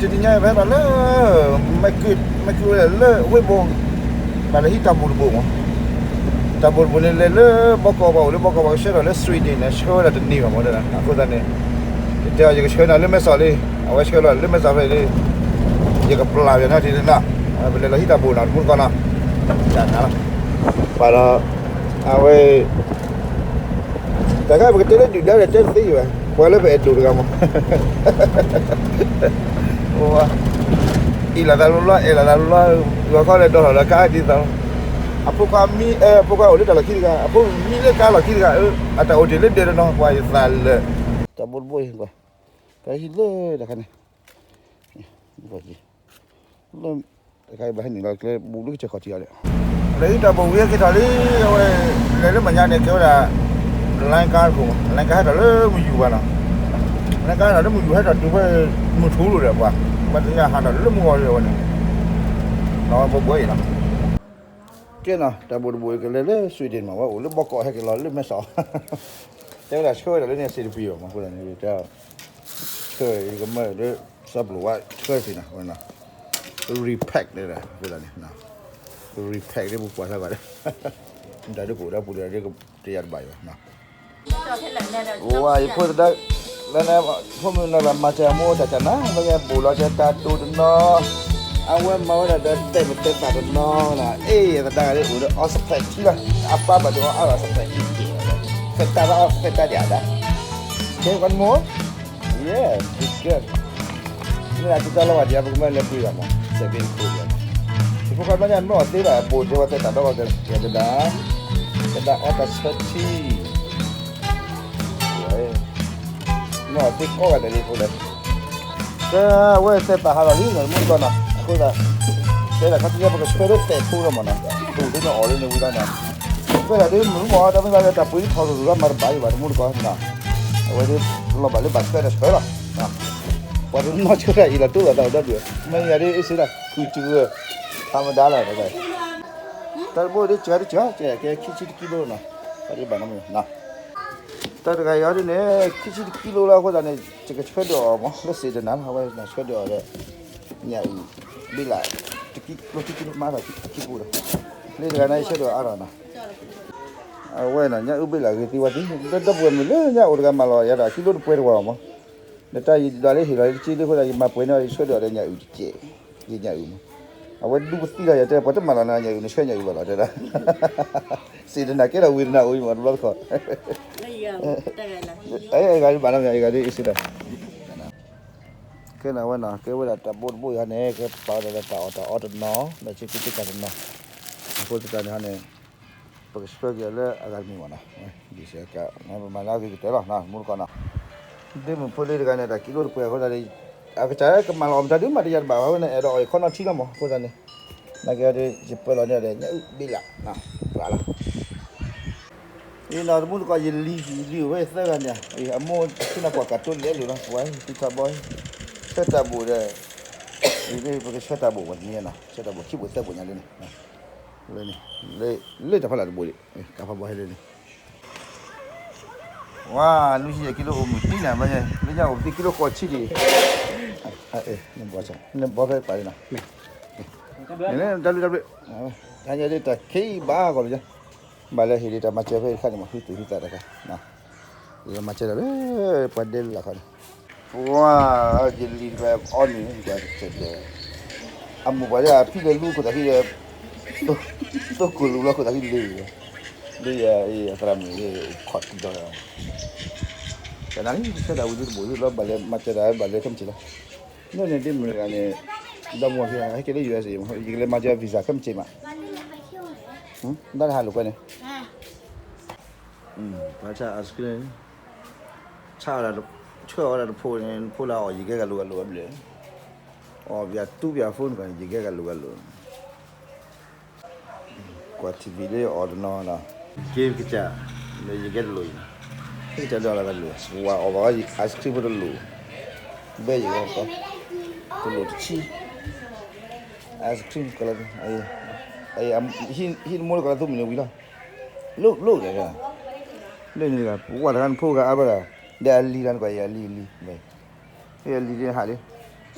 တနံၤညါပဟဲဒီးလၢ မ့ၢ်ကုၢ်ဝဲဒၣ်လၢဝ့ၢ်ဘိ ပှၤလဲၤဟံၣ်တၢ်ဘိၣ်တဘိၣ်မး, တၢ်ဘိၣ်တဘိၣ်န့ၣ် လဲၤလၢဘီကီး ပှၤအိၣ်လၢဘီကီး ပှၤကဆှၢဒီးလၢ Sweden န့ၣ် ဆှၢဝဲဒၣ်တန့ၢ်ဘၣ်မး, အဃိသတးန့ၣ် ယတဲအီၤ ယကဆှၢနၤလၢမဲၢ်ဆီးလံ, အဝဲဆှၢလီၤလၢမဲၢ်ဆီးဖဲန့ၣ်, ယကပျၢ်ပၠးနၤထံၣ်န့ၣ်နီၤ, ပလဲၤလီၤဟံၣ်တၢ်ဘိၣ်နီၤ တမူတကီးနီၤ, တၢ်နၤလီၤ, ပှၤဒီး အဝဲ တၢ်ခါပကတဲလၢဒုၣ်ဒါဒီးတဲတသ့ယံၤဘၣ်, ပှၤလၢပအဲၣ်ဒိးတဂၤမး, အ့ၣ်လိာ်သးလီၤလီၤ အဲၣ်လိာ်သးလီၤလီၤ, ဂီၤခီလဲၤဒိးထီၣ်လၢကါဒ်သိး, အဖိခွါမံအဲၣ် အဖိခွါအိၣ်လၢတၢ်လီၢ်ခံတဂၤ, အဖိမံလၢကါလီၢ်ခံတဂၤ, အတၢ်အိၣ်တ့ၢ်လၢဒဲးတနီၤ ပှၤယသးလၢာ်, တၢ်ဘိတဘိအံၤ, တၢ်ဟံၣ်လၢတၢ်ခါန့ၣ် လၢတခါအံၤဘၣ်ဟဲနုာ်လီၤကျဲ ဘူးလၢကစၢၢ်ခီၣ်ထံးအီၤဒီး လဲၤဟံၣ်တၢ်ဘိၣ်ဝံၤဟဲက့ၤထီၣ်လံ, အဝဲ လဲၤလၢမဲာ်ညါန့ၣ် ကဲဝဲဒၣ် လိုင်းကားတခိၣ်, လိုင်းကားဟဲထီၣ်လၢမုၢ်ယူၤဘၣ်နီၤ, လိုင်းကားဟဲထီၣ်လၢမုၢ်ယူၤ ဟဲထီၣ်တုၤဖဲ မုၢ်ထူလိာ်ဒီးပှၤ, ပှၤတနံၤဟးထီၣ်လၢမုၢ်ဂီၤဒီးဝဲန့ၣ်, ဘိဘိအံၤနီၤ, ကဲနီၤ တၢ်ဘိၣ်တဘိၣ်အံၤ ကလဲၤလၢ Sweden မး ဝဲအိၣ်လၢဘီကီး ဟဲက့ၤလီၤလၢမဲၢ်ဆီး, တဲဝဲဒၣ်ဆှၢဝဲဒၣ်လၢန့ၣ် စ့တပံၤဘၣ်မး အဃိသတးန့ၣ် တဲ ဆှၢ ယကမၢလၢ စီၤပျိးဝါ ဆှၢသ့ၣ်နီၤ repack န့ၣ်ဒီး အဃိသတးန့ၣ် repack ဒ်ပကွၢ်စၢ်ဂီၤဒီး တၢ်ဒ်ကအိၣ်ဒီးပူၤဒီး တယၤတဘၣ်အံၤဘၣ်, အိၣ်ဝဲယဖိသဒါ လၢန့ၣ် ဖိမုၣ်နီၢ်ဘၣ်မၤစၢၤအမိၢ်တၢ်ကနၤ လၢယဲဘူးလီၤစၢၤတၢ်တိၢ်တနီၤ အဝဲမၤဝဲဒၣ်ဒီးတဲာ်မုာ်တဲာ်သးတနီၤနီၤ အ့ၣ် ယသဒါဂၤဒ်အိၣ်ဒီးအီစဖဲးထံလီၤ အပၢ်ဘၣ်ဒိအီၣ်အီၣ်စဖဲးထံက့ၤ ဖဲတၢ်လၢအီၣ်ဖဲတၢ်ဒံးအဒၣ် ကဲ one more, yeah, good girl, မ့ၢ်အကတၢၢ်လီၤဝဲဒံး ပကမၢလဲၤပှ့ၤဘၣ်မး စဲးဘ့တခိၣ်ဒံး ယဖိခွါဘၣ်ညါနီၢ်သ့ဘၣ် ဘူးတဲဝဲသဲတၢ်ဒီဂီၢ်ကဲသဒါ သဒါအီၣ်တၢ်ဆၢထံ နီၢ်သ့ကိးဂၤဒဲးလံဖိလဲၣ် ကဲဝဲသဲပာ်ဟးလီၤလံနီၤ တမူတကီၢ်နီၤ အဃိသတး တဲဒၣ်ခါဆူညါပကဆှၢလၢသဲးဖိလီၤမးနီၤ တူၢ်လၢနအီၣ်လၢနဝံၤလီၤနီၤ ဆှၢဒၣ်ဒ်မုၢ်မး တၢ်မ့ၢ်သးလၢတၢ်ပှ့ၤထီၣ်ရူၢ်ရူၢ်မၤတဘၣ်ယံၤဘၣ် တမူတကီၢ်နီၤ အဝဲဒ်လီၤဘၣ်လၢဘၣ်ဆှၢတၢ်ဆှၢလီၤ ပှၤတနီၤဆှၢတၢ်အံၤလီၤတိၢ်လီၤသးဒီဒူၣ် မ့ၢ်ယၤဒ်အ့ၣ်စ့လၢ ခုၣ်စဂၢၢ် ထါမဒါလီၤ တၢ်တဘိဒ်စှၤဒ်စှၤ ကဲခံဆံတကံလိနီၤ တၢ်ဒ်ဘၣ်နီၤ တၢ်တဂၤအံၤဒ်န့ၣ် ခံဆံတကံလိလီၤအဃိသတးန့ၣ် ယကဆှၢဒိးအီၤမး လၢစ့တနၤလီၤ အဝဲနဆှၢဒိးအီၤဒီး ညၣ်အုၣ်ဘ့ၣ်လး တကံလိခံကံလိမးထီၣ်ခံပူၤဒီး လၢတဂၤန့ၣ်ယဆှၢဒိးအါထီၣ်နီၤ အဝဲနီၤ ညၣ်အုၣ်ဘ့ၣ်လးဂ့ၤသံဝဲသံ ဒီပုၢ်ဝဲၢ်မုၣ်လၢညၣ်အိၣ်တဂၤမၤလီၤယၤဒီး ခံလိတပှဲၤတဝၤအီၤမး နတၢ်ယဒွးလၢဟ့ၣ်လီၤလၢတက့ၢ်လၢအဃိသတး ယမၤပှဲၤန့ၢ်အီၤ ယဆှၢဒိးအီၤဒီးညၣ်အုၣ်တကဲး ယညၣ်အုၣ်မး အဝဲဒူပသံလီၤယၤတဲ ပှၤတမၤလီၤနၤညၣ်အုၣ် နဆှၢညၣ်အုၣ်ဘၣ်လီၤတဲဒၣ် စ့တနၤကဲဒီးဝ့ၢ်တနၤအိၣ်မး တဘျီတခီၣ် အဂၤဒ်ဘၣ်နီၤ အဂၤဒ်အ့ၣ်စ့ဒီး ကဲနၤဝဲနီၤ ကဲဝဲဒၣ်တၢ်ဘိတဘိအံၤဟီန့ၣ် ကဲပာ်ဝဲဒၣ်လၢတၢ်အီၣ်တၢ်အီတနီၤ ဒီးဆ့ကူဆ့ကၤတနီၤ အဃိသတးန့ၣ်ဟီန့ၣ် ပကဆှၢက့ၤအီၤလၢအဂၤတမံၤမးနီၤ ဒ်စ့ကၤ ပမၤလၢအဂ့ၤကတၢၢ်လီၤ မူတကီၢ်နီၤ ဒ့မုၣ်ဖိလၢတဂၤန့ၣ် တၢ်ကံလိတပှဲၤအဃိသတးန့ၣ် အကစၢ်ကမၤလီၤအီၤမတၤဒုးမးတယၤတဘၣ်ဘၣ်ဝဲန့ၣ် အဲၣ်ဒိးအီၣ်အံၤခီနီၤထံလီၤမး အဃိသတးန့ၣ် နာ်က့ဒီး ယပၢလီၤန့ၢ်ဒီး ညၣ်အုၣ်ဘ့ၣ်လး ပှၤလီၤ အံၤနီၤ တမူတကီၢ် ယလံၤ ယလံၤအိၣ်ဝဲသၢဂၤန့ၣ် အမိၢ်ဆ့ၣ်နီၤကွၢ်ကးတိၢ်လဲၤလိာ်လီၤ ပှၤသုထီဘီ ဆှၢတၢ်ဘိၣ်ဒီး အံၤပကဆှၢတၢ်ဘိၣ်ပှၤတနံၤနီၤ ဆှၢတၢ်ဘိၣ်ခံဘိၣ်သၢဘိၣ်ညါလၢန့ၣ် လၢန့ၣ် လၢတၢ်ဖီလာ်တဘိၣ်ဒံး ကးဖးဘီဟဲလၢန့ၣ် ဝါ နွံဆံယဲၢ်ကံလိအိၣ်မုၢ်တံၢ်နၤ မ့ၢ်ညါ လၢညါအိၣ်ပသံကံလိဃိးဆံဒံး နဘီဖဲပာ်လံနီၤ နတၢ်ဘျုးတၢ်ဘျုး တၢ်ညါဒ်တၢ်ခံဘၣ်ဂီၢ်လၢညါ ဘၣ်လၢဟ့ၣ်ဒ်တၢ်မၤစၢၤဖဲတခါန့ၣ်မး ဟုသူၣ်ဟုသးတခါ ယမၤစၢၤတၢ်လၢ ပှၤဒဲလၢလာ်ခီန့ၣ် ပှၤ ယလံၤတဂၤအီၣ်န့ၣ် ပှၤတတဲ အမိၢ်ပှၤလၢအဖံလၢလူခိၣ်သးဟံးဒီး သိကိၢ်လူလီၤခိၣ်သးဟံးလံ လၢယသရၣ်မုၣ်ခီၣ်ထံးဒီး တနၤလံ ဆၢတၢ်ဝံၤဒ်တဘိၣ်လီၤ ဘၣ်လဲၤမၤစၢၤတၢ်ဘၣ်လဲၤခဲမုၢ်ဆ့ၣ်လီၤ နီၢ်န့ၣ်ဒ်မုၢ်တဂၤန့ၣ် ဒီမါဝၤဖံဟဲက့ၤလၢ ယူအ့စ့ၣ် ယကလဲၤမၤစၢၤ visa ခဲမုၢ်ဆ့ၣ်မး တၢ်ဟးလိာ်ကွဲန့ၣ် ပှၤဆါ ice cream ဆါဝဲဒၣ် ဆှၢဝဲဒၣ်တဖိန့ၣ် ဖိလၢအီၣ်ယကဲဂၤလိာ်ဂၤလိာ်ဝဲဘျဲၣ် အီၣ်ပျးတူပျး phone တဂၤန့ၣ် ယကဲဂၤလိာ်ဂၤလိာ် ကွၢ် TV လၢအီၣ်တနီၤနီၤ game ကစၢ် လၢယကဲတလိာ်အံၤ ဟ့ၣ်ကစၢ်ဒီးလၢဂၤလိာ် ဝၤအီၣ်ဘၣ်ဝဲ ice cream ဖိတလိာ် ဘဲယကဲ တလိာ်တဆံ ice cream ကလၢ ဟံးတမိၢ်လၢကလၢသူမုၢ်န့ၣ်ဝံၤလီၤ လိၣ်လိၣ်ဒီး လၢန့ၣ်တဂၤ ပဝၤတဂၤနဖိဂၤအါဘၣ်ဒီး ဒီးအလံၤတဂၤနကွၢ်အံၤ အလံၤအလံၤ အလံၤဒ်ဟးလံ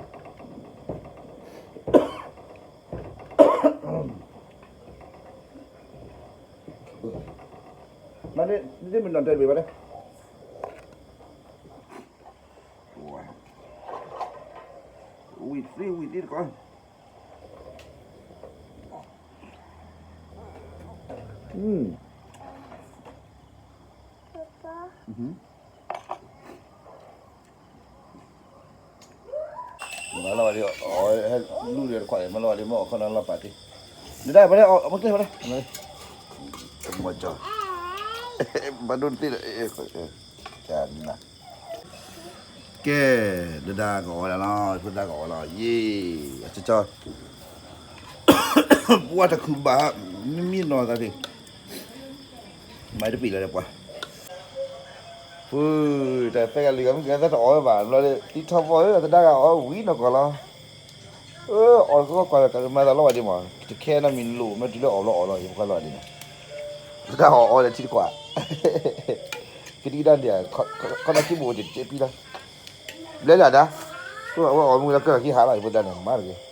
မ့ၢ်နီၢ်တဲတဘ့ၣ်ဘၣ်လဲၣ်, ဝံၤသ့ဝံၤသ့တကီး, မၤလီၤဝဲဒၣ်, လူၤဒီးတခွးန့ၣ် မၤလီၤဝဲဒၣ် မ့ၢ်အီၣ်ခီနီၤလီၤပာ်တ့ၢ်, နဒၣ်ပှၤလၢအီၣ်မ့ၢ်ကျဲဝဲဒၣ်, မ့ၢ်ကၠီ, ဘၣ်ဒိတသ့ဒီး, ကဲ, နဒၣ်ကအီၣ်ဝဲဒၣ်လီၤ, ဖိသၣ်ကအီၣ်လီၤ, ယ့, အကၠီကၠီ ပှၤတခုဘၣ်, မ့မ့ၢ်နီၢ်သးသ့ၣ်, မၤတပ့ၤလီၤဒီးပှၤ, ဖု, တၢ်သဲကလံၤဂၤမ့ၢ်ကဲသးတအီၣ်ဝဲဘၣ်, ဘျီဒီး တံထီၣ်ဘီဧၢ သဒါဂၤအီၣ်ဝံၤနီၢ်ကီၢ်လီၤ, အၢ အီၣ်တကီၢ်ကွၢ်ဒီး ကမၤသးလီၤဝဲဒၣ်မး, တခဲနီတမံၤလိၣ် မ့ၢ်တုၤလၢအီၣ်လီၤအီၣ်လီၤ ယပှၤလီၤဝဲဒၣ်န့ၣ်, သဒါအီၣ်အီၣ်ဒီးထံတခွး, ကဒံကဒါဒံး, ခီနၢ်ခံဘိးကဲပံလီၤ, ဘျဲလၢဒၣ်, အဝဲအီၣ်မ့ၢ်လၢကၢၢ်ခံဟးလီၤ ယဖိသၣ်န့ၣ် မၤတဂ့ၤ